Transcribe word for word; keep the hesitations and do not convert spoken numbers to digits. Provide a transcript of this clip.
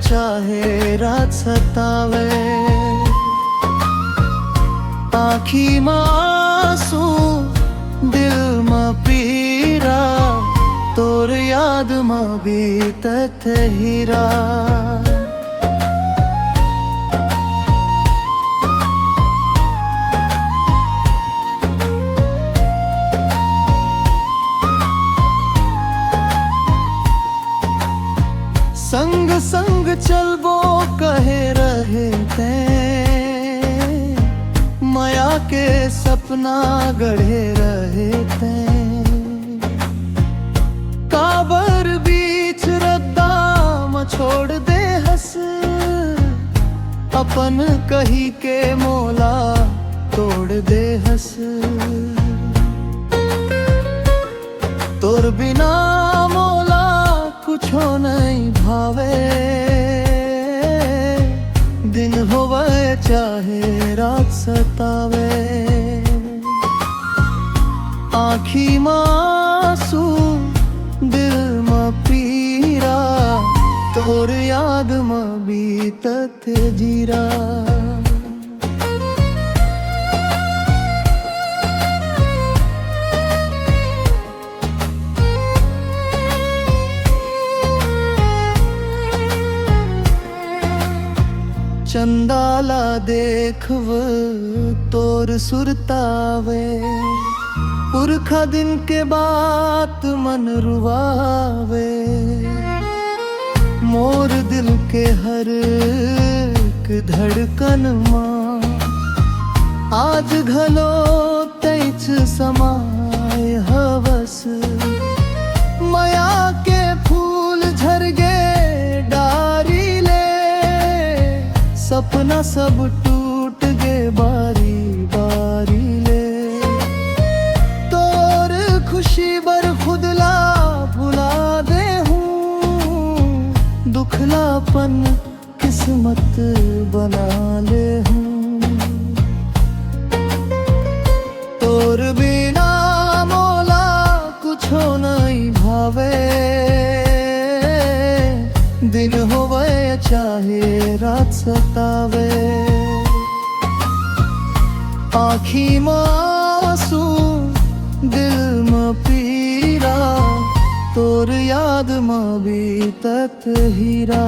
चाहे रात सतावे। आँखी म आंसू, दिल म पीरा, तोर याद म बीतत हीरा। संग संग चलबो कहे रहे तैं, मया के सपना गढ़े रहे तैं। काबर बीच रद्दा म छोड़ दे हस, अपन कही के मोला तोड़ दे हस। तोर बिना मोला कुछो नइ भावे, दिन होवे चाहे रात सतावे। आँखी म आंसू, दिल म पीरा, तोर याद म बीतत जीरा। चंदा ला देखव तोर सुरतावे, पुरखा दिन के बात मन रुवावे। मोर दिल के हर एक धड़कन मा आज घलो तैच समाय हवस। मया के फूल झरगे डारी ले, सपना सब टूट गे बारी बारी ले। तोर खुशी बर खुद ला भुला दे हूँ, दुखलापन किस्मत बना ले हूँ। तोर बिना मोला कुछो नइ भावे, दिन होवे चाहे रात सतावे। आँखी म आंसू, दिल म पीरा, तोर याद म बीतत हीरा।